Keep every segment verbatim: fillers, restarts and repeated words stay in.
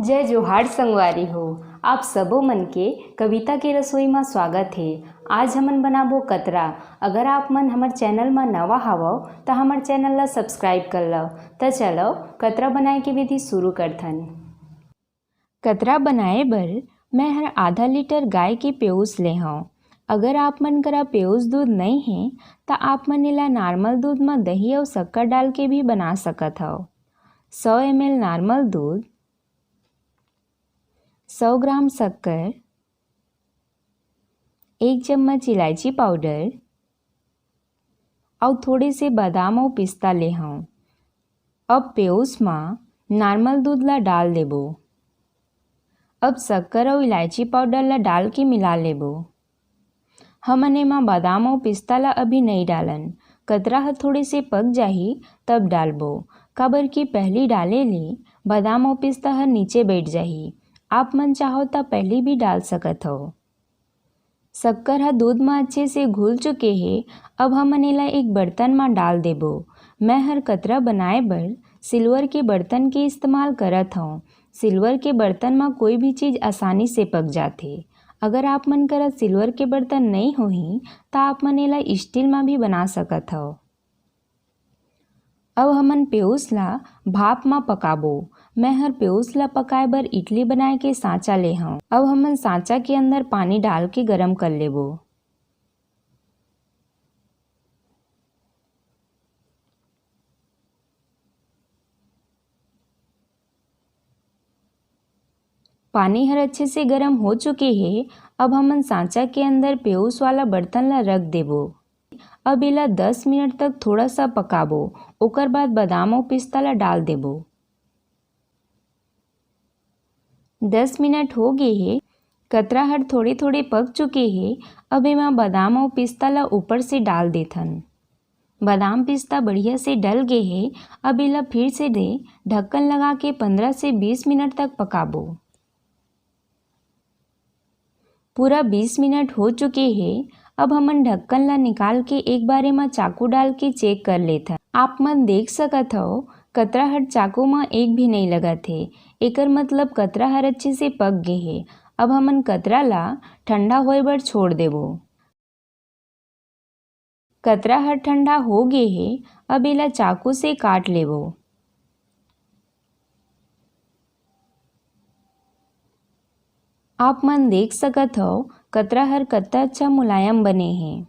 जय जोहार संगवारी हो, आप सबो मन के कविता के रसोई म स्वागत हे। आज हमन बनाबो कतरा। अगर आप मन हमर चैनल म नवा हवव, त हमर चैनल ला सब्सक्राइब कर लव। त चलव, कतरा बनाए के विधि शुरू करथन। कतरा बनाए बर मैं हर आधा लीटर गाय के पेउस ले हव। अगर आप मन करा पेउस दूध नइ हे, त आप मन एला नॉर्मल दूध म दही अउ शक्कर डाल के भी बना सकत हव। सौ एम एल नॉर्मल दूध, सौ ग्राम शक्कर, एक चम्मच इलायची पाउडर अउ थोड़े से बादाम अउ पिस्ता ले हव। अब पेउस म नॉर्मल दूध ला डाल देबो। अब शक्कर अउ इलायची पाउडर ला डाल के मिला लेबो। हमन एमा बादाम अउ पिस्ता ला अभी नइ डालन। कतरा ह थोड़े से पक जाही, तब डालबो, काबर कि पहिली डाले ले बादाम अउ पिस्ता ह नीचे बइठ जाही। आप मन चाहो त पहिली भी डाल सकत हव। शक्कर ह दूध म अच्छे से घुल चुके हे। अब हमन एला एक बर्तन म डाल देबो। मैं हर कतरा बनाए बर सिल्वर के बर्तन के इस्तेमाल करत हव। सिल्वर के बर्तन म कोई भी चीज आसानी से पक जाथे। अगर आप मन करा सिल्वर के बर्तन नइ होही, त आप मन एला स्टील म भी बना सकत हव। अब हमन पेउस ला भाप म पकाबो। मैं हर पेउस ला पकाए बर इडली बनाए के सांचा ले हव। अब हमन सांचा के अंदर पानी डाल के गरम कर लेबो। पानी हर अच्छे से गरम हो चुके हे। अब हमन सांचा के अंदर पेउस वाला बर्तन ला रख देबो। अब एला दस मिनट तक थोड़ा सा पकाबो, ओकर बाद बादाम अउ पिस्ता ला डाल देबो। दस मिनट हो गे हे, कतरा हर थोड़े-थोड़े पक चुके हे। अब एमा बादाम अउ पिस्ता ला ऊपर से डाल देथन। बादाम पिस्ता बढ़िया से डल गे हे। अब एला फिर से दे ढक्कन लगा के पंद्रह से बीस मिनट तक पकाबो। पूरा बीस मिनट हो चुके हे। अब हमन ढक्कन ला निकाल के एक बार एमा चाकू डाल के चेक कर लेथन। आप मन देख सकत हव, कतरा हर चाकू म एक भी नइ लगत हे, एकर मतलब कतरा हर अच्छे से पक गे हे। अब हमन कतरा ला ठंडा होए बर छोड़ देबो। कतरा हर ठंडा हो गे हे, अब एला चाकू से काट लेबो। आप मन देख सकत हव, कतरा हर कतरा अच्छा मुलायम बने हे।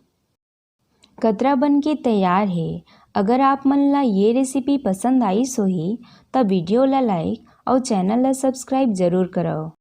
कतरा बन के तैयार हे। अगर आप मन ला ये रेसिपी पसंद आइस होही, त वीडियो ला लाइक अउ चैनल ला सब्सक्राइब जरूर करव।